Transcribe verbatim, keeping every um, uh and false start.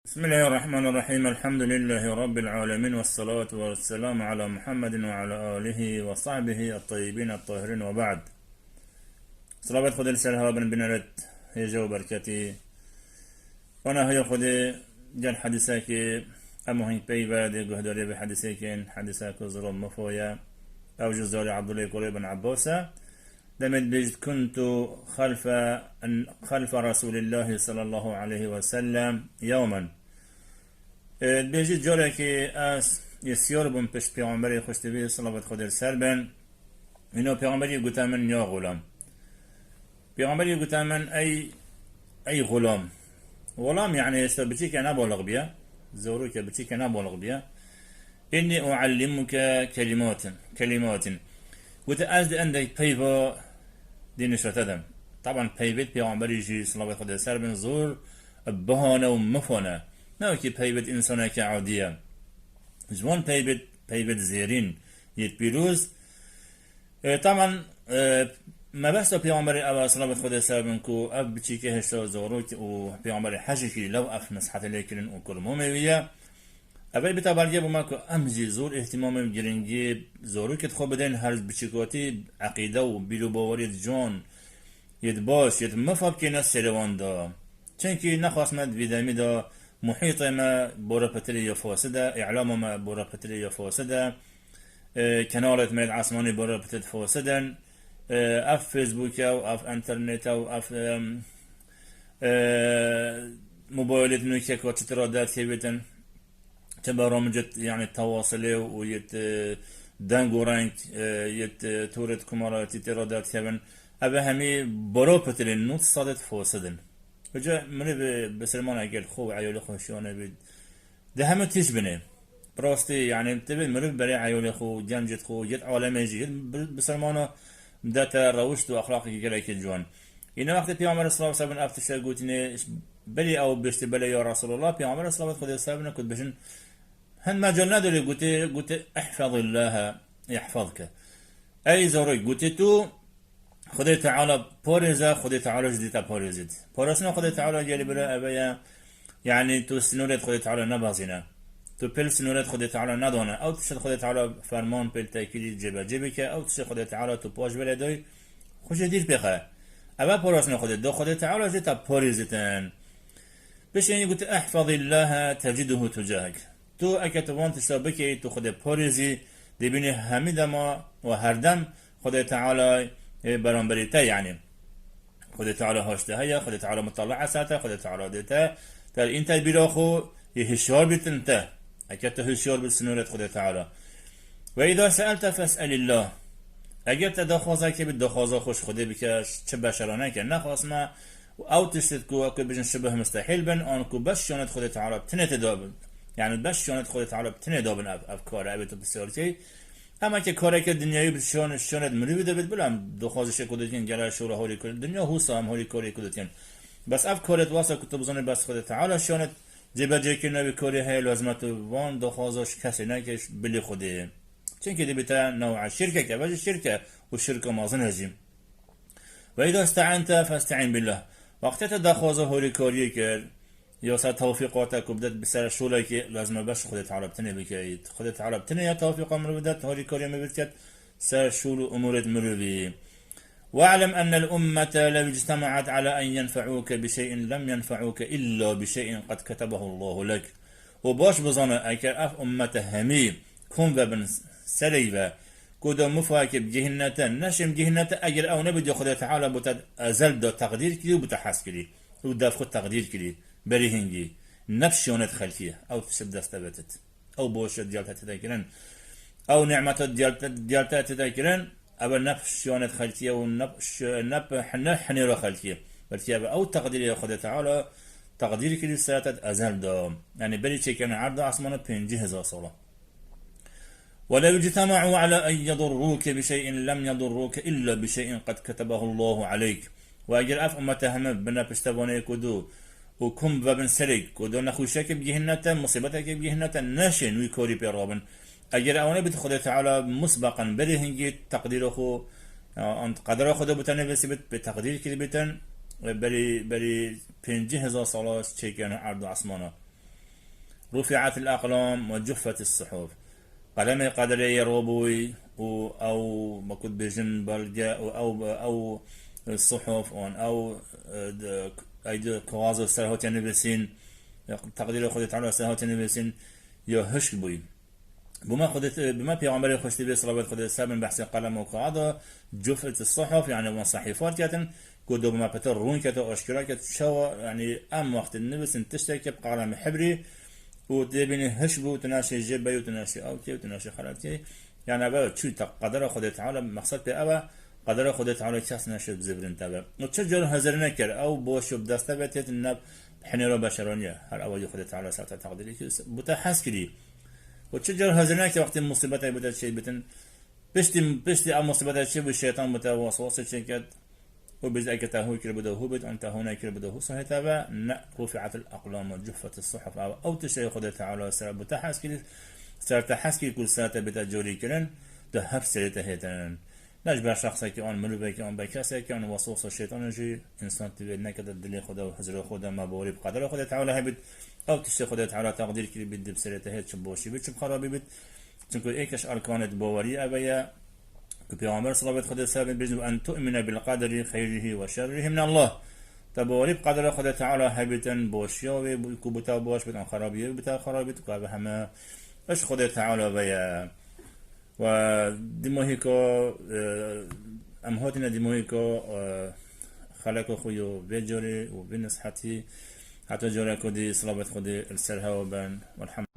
بسم الله الرحمن الرحيم. الحمد لله رب العالمين، والصلاة والسلام على محمد وعلى آله وصحبه الطيبين الطاهرين، وبعد. Salavat Xwedê li ser hewa bin, bineret hêja û berketî. Wana haya Xwedê gel hedîsekê em hîn peyve dê guhdarê vê hedîsekên, hedîsek û zira mifo ye. Ew ji zarê Abdullah kurê bin Abbas e. Demê dibêjit, "Kuntu xelfe, xelfe Resulillahi sallallahu aleyhi ve sellem yewmen." E, dibêjit, carekê ez yê siyar bûm pişt Pêxemberê xweştevî, salavat Xwedê li ser bin. Îno Pêxemberî gote min, "Ya xulam." Pêxemberî gote min, "Ey, ey xulam." Xulam, yani, işte, biçîke nebalig biye. Zoroke biçîke nebalig biye. "Inni uallimuke kelimatin, kelimatin." Gote, "Ez di endek peyva dînişa te dem." Taban peyvêt Pêxemberî jî, salavat Xwedê ser bin, zor bihane û mifane. Ne wekî peyvêt însaneke adî ye. Ji wan peyvêt, peyvêt zêrîn yêt pîroz. E, taban, e, mebesta Pêxemberê ev, salavat Xwedê ser bin, ku ev biçîke hêşta zorok û Pêxemberê hejî kirî, lew ev nesihetê lê kirin û kurmomê wî ye. Ev ê bita belge bo me ku em jî zor îhtîmamê û giringî zorokêt xwe bidin, her biçîkatî eqîde û bîr û baweriyêt can, yêt baş, yêt mifa bikêne serê wan de. Çimkî nexwasme di vî demî de muhîtê me borepitirê ya fasid e, îlama me borepitirê ya fasid e, e, kenalêt me yêt esmanî borepitirê fasid in, e, ev Facebook e û ev înternet e û ev, em, e, mobaylêt nûkek çi tira derdkevîtin. Çi beramicit, yani, tewasilê û yêt, e, deng û reng, e, yêt, e, torêt komaratî tê re derdikevin. Ev hemî bero pitilên nût sadêt fosidin. Vêca mirivê bisilman eger xwe û eyalê xwe şiyane bî, di hemû tîş binê. Bi rastî, yani, divê miriv berê eyalê xwe, gencêt xwe, yêt alemê jî, yêt bi-, bisilmana dete rewişt û exlaqekî gelekî ciwan. Îne wextê Pêxember sallallahu aleyhi ve sellem ev tişte gotinê, berî ew biştî belê ya Resulullah, Pêxember sallallahu aleyhi ve sellem ku dibêjin, hin mecal nedorê, gotê, gotê, "İhfazillaha yahfazke." Ey zarok, gotê, tu Xwedê Teala parêze, Xwedê Teala jî dê te parêzît. Parastina Xwedê Teala gelî bira eve ye, yani tu sînorêt Xwedê Teala nebezîne. Tu pêl sînorêt Xwedê Teala nedane. Ew tişt Xwedê Teala ferman pêl te kirî cêbecê bike, ew tişt Xwedê Teala tu paş belê doy, xwe ji dîr pêxe. Eve parastina Xwedê, do Xwedê Teala jî te parêzitin. Piştî gote, "Ihfazillaha tecidhu tujahek." Tu eke tu van tişta bikeyî, tu Xwedê parêzî, dê bînî hemî dema û her dem Xwedê Teala, e, beramberî te, yani. Xwedê Teala haşte heye, Xwedê Teala mutala esate, Xwedê Teala dê te, te în tedbîra xwe, yê hişyar bîtin te. Eke tu hişyar bî, sînorêt Xwedê Teala. "Ve îza seelte fes'elillah." Eger te daxwazeke bî, daxwaza xwe ji Xwedê bike, çi beşera neke. Nexwasme ew tiştêt ku, ku bijin şibih mustehîl bin, an ku beş şiyanêt Xwedê Teala tinê tê dabin. Yani beş şiyanêt Xwedê Teala tinê dabin ev, ev kare, ev ê tu pisyar key. Hema ke kareke dinyayî bi şiyan-, şiyanêt mirîvî de bit, bila em daxwazê şê ku dikin, gele şora holî kir. Dinya hûsa em holî karê ku dikin. Bes ev karêt wasa ku tu bizanî bes Xwedê Teala şiyanêt cêbecêkirina vê karê heye, lazim e tu van daxwaza ji kesê neke, ji bilî Xwedê. Çimkî dibîte new'a şirkeke, ve jî şirke û şirka mezin e jî. "Ve îza ste'ente feste'in billah." Wextê te daxwaza horîkariyê kir, ya ser tewfîqa te ku bidet bi ser şolekê, lazim e beş Xwedê Teala bi tinê bikeyît. Xwedê Teala bi tinê ya tewfîqa mirov bidet, horîkariya mirov biket ser şol û umûrêt mirovî. "Ve'lem ennel ummete lev ictema'at ala en yenfe'ûke bi şey'in lem yenfe'ûke illa bi şey'in qed ketebehu Allahu lek." Û baş bizane, eger ev ummete hemî kom vebin serey ve, ku do mifayekê bigihîne te, neşên bigihîne te, eger ew nebî, Xwedê Teala bo te ezel de teqdîr kirî û bo te hez kirî û dev xwe teqdîr kirî, berî hingî, ne bi şiyanêt xelkî, ew tişt bi dest te vetit. Ew boşet diyal te têde kirin. Ew nîmeta diyal te, diyal te têde kirin, ev ne bi şiyanêt xelkî ye û ne bi ş-, ne bi hine-, hinêra xelkî ye. Belkî ev ew teqdîrê Xwedê Teala teqdîr kirî ser te ezel de. Yani berî çêkirina erd û esmana pêncî hezar sala. "Ve lev ictema'u ala en yedurrûke bi şey'in lem yedurrûke illa bi şey'in qed ketebehu Allahu aleyk." Ve eger ev ummete heme bine piştevanê ku do û kom vebin serê ku do nexweşiyekê bigihîne te, musîbetekê bigihîne te, neşên wî korî pê rabin. Eger ew nebît, Xwedê Teala musbeqen berî hingî teqdîra xwe, an qedera xwe de bo te nivîsî bit, pê teqdîr kirî bîtin, berî, berî pêncî hezar sala çêkirina erd û esmana. رفعت الأقلام وجفت الصحف. Qelemê qederê yê robûy û ew, me ku dibêjin belge û ew, ew suhuf an, ew, e, d-, ey di kaxazo ser hatiye nivîsîn, ya teqdîrê Xwedê Teala ser hatiye nivîsîn, ya hişk bûy. Bûma Xwedê, bûma Pêxemberê xweştî bê, selawet Xwedê ser bin, behsê qelem û kaxada, cufet suhuf, yani wan sehîfat ketin, ku do bûma pete rûn kete, aşkera ket, çawa, yani em wextê nivîsin tiştekê bi qelem hibrî û tê bînî hiş bû, tu naşê jê bey û tu naşê ew kê û tu naşê xelat kê. Yani ev çû te qedera Xwedê Teala, mexsed pê ev e, qedera Xwedê Teala kes naşê bizivirin te ve. Û çi car hezir nekir, ew boş û bi dest te ve têtin nav hinêra beşeraniye. Her ew Xwedê Teala ser te teqdîrî kir, bi te hez kirî. Û çi car hezir neke wextê musîbetek bide çê bitin, piştî, piştî ev musîbete çê bû, şeytan bi te waswase çêket û bêjî eke te hû kir bide hû bit, an te hû nekir bide hû sahê te ve, ne, rufi'atil aqlam ve cuffetis suhuf. Ew, ew tiştê Xwedê Teala ser bi te hez kirî, ser te hez kirî ku ser te bête corî kirin, tu hep serê te hêtin. Ne ji ber şexsekî an mirovekî an ber kesekî an waswasa şeytanê jî însan divê nekete dilê xwe de û hizrê xwe de, me bawerî bi qedera Xwedê Teala hebit. Ew tiştê Xwedê Teala teqdîr kirî bit, di bi serê te hêt, çi boşî bit, çi bi xerabî bit. Çimku êk ji erkanê di bawerî ev ye ku Pêxember selawet Xwedê ser bê bêjin, "En tu'mine bil qederi xeyrihi ve şerrihi min Allah." Te bawerî bi qedera Xwedê Teala hebîtin, boşiya wê ku bi te baş bit, an xerabiyê bi te xerab bit, ku ev heme iş Xwedê Teala ve ye. Ve dîmohîka, e, em hatine dîmohîka, e, xeleka xwe yo vê carê û vê nesihetî, heta careka dî, selawet Xwedê li ser hewa ben. Welhamdulillah.